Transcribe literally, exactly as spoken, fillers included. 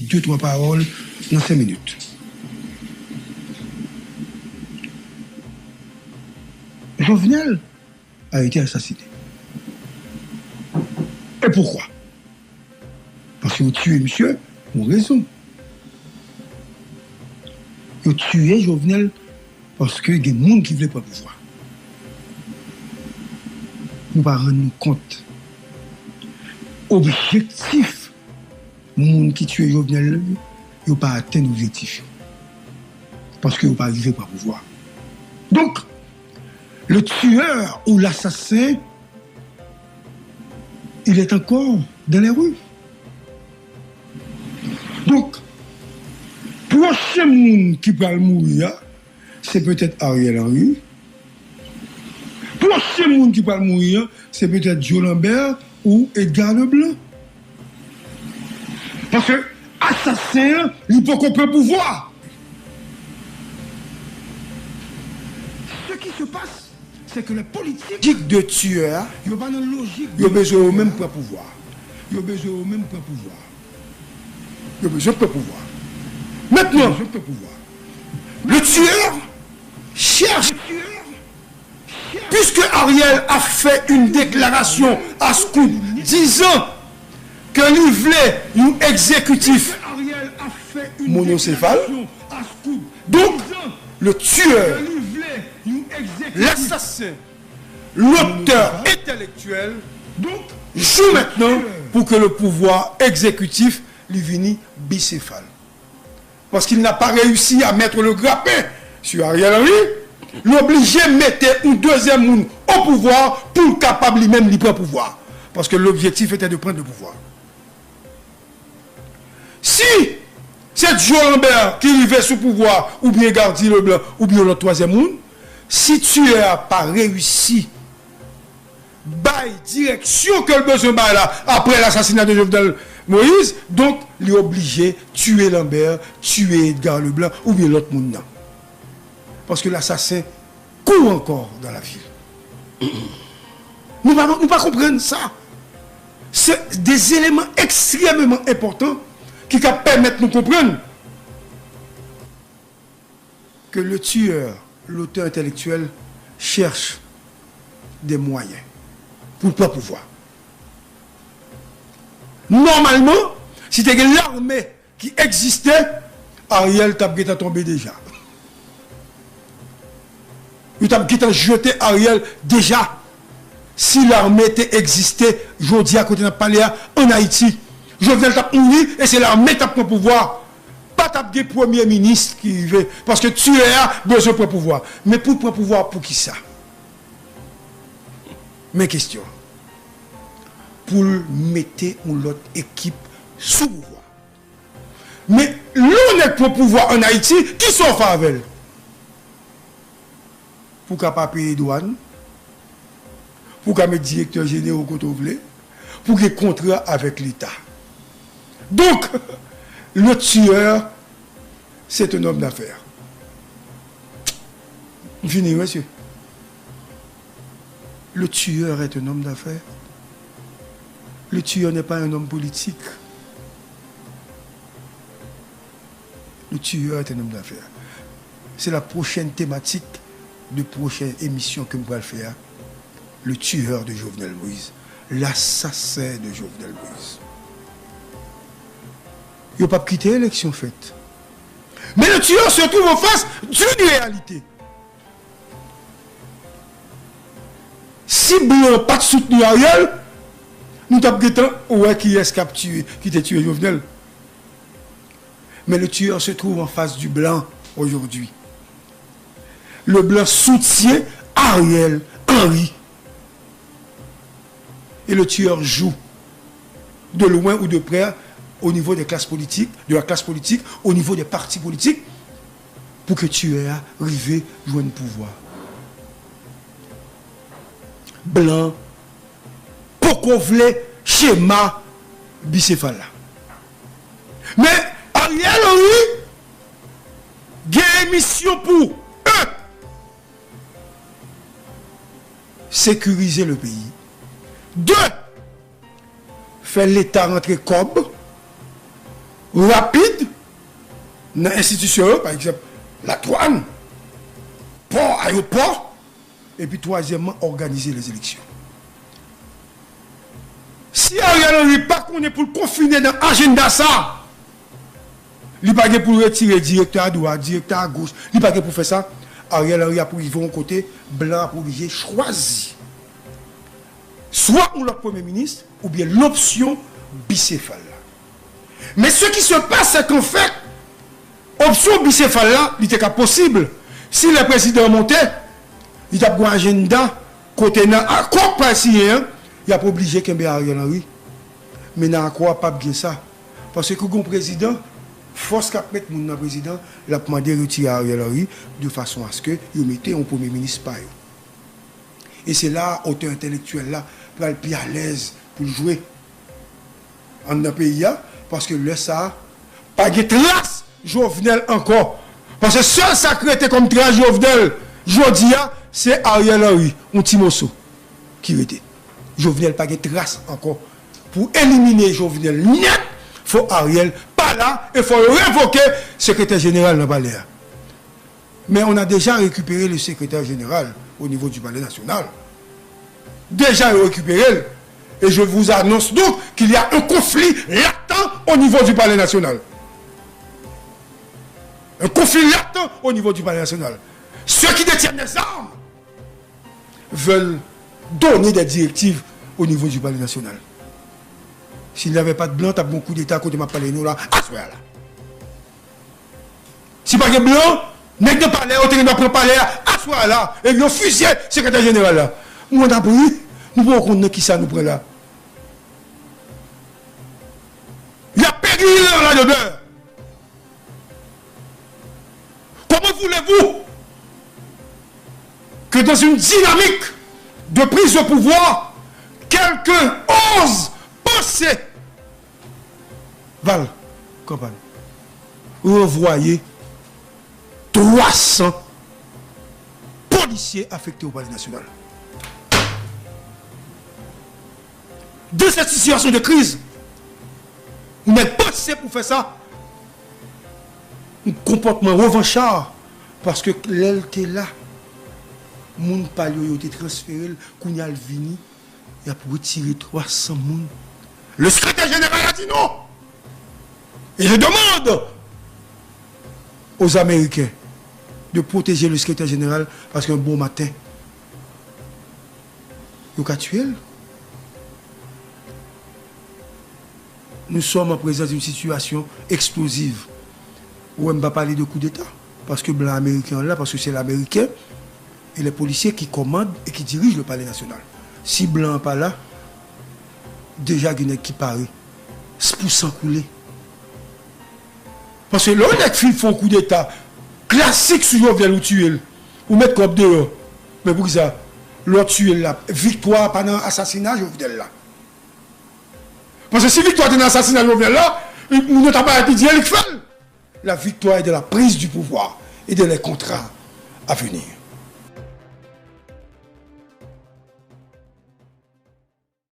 de twa pawòl nan senk minit. Jovenel a été assassiné. Et pourquoi? Paske yo tiye misye pou rezon. Yo tiye Jovenel paske gen moun ki vle pran pouvwa. Nou pa rann nou kont. Objektif moun ki tiye Jovenel yo, yo pa atenn objektif yo. Paske yo pa rive pran pouvwa. Donk, le tueur ou l'assassin, il est encore dans les rues. Donk, pwochen moun ki pral mouri a, se petèt Ariel Henry. Pwochen moun ki pral mouri a, se petèt Joe Lambert ou Edgar Leblanc. Paske asasen an, li poko pran pouvwa. Ce qui se passe, c'est que les politiques, lojik de tiyè a, yo pa nan lojik, yo bezwen yo menm pran pouvwa. Yo bezwen yo menm pran pouvwa. Yo bezwen pran pouvwa. Mentnan, le tueur cherche, puisque Ariel a fait une déclaration à Scoop disant que li vle yon egzekitif monocéphale, donc le tueur, l'assassin, l'auteur intellectuel, joue maintenant pour que le pouvoir exécutif li vini bicéphale. Parce qu'il n'a pas réussi à mettre le grappin sur Ariel Henry, li oblije mete yon dezyèm moun o pouvwa pou l kapab li menm li pran pouvwa. Paske l'objectif était de prendre le pouvoir. Si se Joe Lambert ki rive sou pouvwa, oubyen Gardy Leblanc, oubyen yon lòt twazyèm moun, si tiyè a pa reyisi bay direksyon ke l bezwen bay la, apre lasasina de Jovenel Moïse, donk, li oblije tiye Lambert, tiye Edgar Leblanc, oubyen lòt moun nan. Paske lasasen court encore dans la ville. Nou pa, nou pa konprann sa. Se de eleman ekstrèmeman enpòtan ki ka pèmèt nou konprann ke le tueur, l'auteur intellectuel, cherche des moyens pou l pran pouvwa. Nòmalman, si te gen lame ki egziste, Ariel t ap gentan tonbe deja. Yo t ap gentan jete Ariel deja. Si lame te egziste, jodi a kote n ap pale a, ann Ayiti, Jovenel t ap mouri e se lame k t ap pran pouvwa. Pa t ap gen premye minis ki rive, paske tiyè a bezwen pran pouvwa. Men pou l pran pouvwa, poukisa? Men kesyon. Pou l mete yon lòt ekip sou pouvwa. Men lè yon nèg pran pouvwa ann Ayiti, kisa w fè avè l? Pou w ka pa peye dwàn, pou w ka met direktè jeneral kote w vle, pou w gen kontra avèk Leta. Donk, le tueur, c'est un homme d'affaires. M fini, wi, mesye. Le tueur est un homme d'affaires. Le tueur n'est pas un homme politique. Le tueur est un homme d'affaires. C'est la prochaine thématique de prochaine émission ke m pral fè a. Le tueur de Jovenel Moïse. L'assassin de Jovenel Moïse. Yo p ap kite eleksyon fèt. Mais le tueur se trouve en face d'une réalité. Si blan pa t soutni Ariel, nou t ap gentan wè kiyès k ap tiye, ki te tiye Jovenel. Mais le tueur se trouve en face du blanc aujourd'hui. Le blanc soutient Ariel Henry. Et le tueur joue de loin ou de près au niveau des classes politiques, de la classe politique, au niveau des partis politiques, pou ke tiyè a rive jwenn pouvwa. Blan poko vle chema bisefal la. Men Ariel Henry gen misyon pou, un, sécuriser le pays. De, fè Leta rantre kòb. rapid nan enstitisyon yo, pa egzanp, ladwàn, pò, ayewopò, epi twazyèmman, òganize lèzeleksyon. Si Ariel Henry pa konnen pou l konfine nan ajanda sa, li pa gen pou l retire direktè adwat, direktè agoch, li pa gen pou fè sa. Ariel Henry ap rive yon kote, blan ap oblije chwazi swa yon lòt premye minis oubyen lopsyon bisefal la. Men ce qui se passe, c'est qu'en fait, opsyon bisefal la, li te ka posib. Si lè prezidan an monte, li t ap gen ajanda kote nan akò k pral siyen an, y ap oblije kenbe Ariel Henry. Men nan akò a, p ap gen sa. Paske kou gen yon prezidan, fòs k ap met moun nan prezidan, l ap mande retire Ariel Henry de fason aske yo mete yon premye minis pa yo. E se la a otè entèlektyèl la pral pi alèz pou l jwe anndan peyi a, paske lè sa a, pa gen tras Jovenel ankò. Paske sèl sa k rete kòm tras Jovenel jodi a, se Ariel Henry, yon ti moso ki rete. Jovenel pa gen tras ankò. Pou elimine Jovenel nèt, fò Ariel pa la e fò yo revoke sekretè jeneral nan palè a. Mais on a déjà récupéré le secrétaire général au niveau du Palais national. Déjà récupéré. Et je vous annonce donc qu'il y a un conflit latent au niveau du Palais national. Un conflit latent au niveau du Palais national. Ceux qui détiennent les armes veulent donner des directives au niveau du Palais national. S'il n'y avait pas de blanc, t ap gen koudeta kote m ap pale nou la, aswè a la. Si pa gen blan, nèg nan palè yo te gen dwa pran palè a aswè a la, epi yo fizye sekretè jeneral la. Mwen t ap ri, nou poko konn nan kisa nou pran la. Y ap peri nan la demeure. Comment voulez-vous que dans une dynamique de prise de pouvoir, quelqu'un ose penser Val, kanpay, ranvwaye twa san polisye afekte o Palè Nasyonal. Dans cette situation de crise, ou nèg panse pou fè sa, yon konpòtman revancha, paske lè l te la, moun pa l yo, yo te transfere l, kounye a l vini, y ap retire twa san moun. Le secrétaire général a dit non. Et je demande aux Américains de protéger le secrétaire général parce qu'un bon matin, yo ka tiye l. Nous sommes en présence d'une situation explosive. Ou wè m pa pale de koudeta, paske blan ameriken an la, paske se le Américain et les policiers qui commandent et qui dirigent le Palais National. Si blan an pa la, deja gen nèg ki pare pou san koule. Paske lè yon nèg fin fè yon koudeta klasik sou Jovenel, ou tiye l, ou met kòb deyò. Men poukisa? Lè w tiye l la, viktwa a pa nan asasina Jovenel la. Paske si viktwa te nan asasina Jovenel la, moun yo ta bay pi di e li k fè l. La victoire est dans la prise du pouvoir et dans les contrats à venir.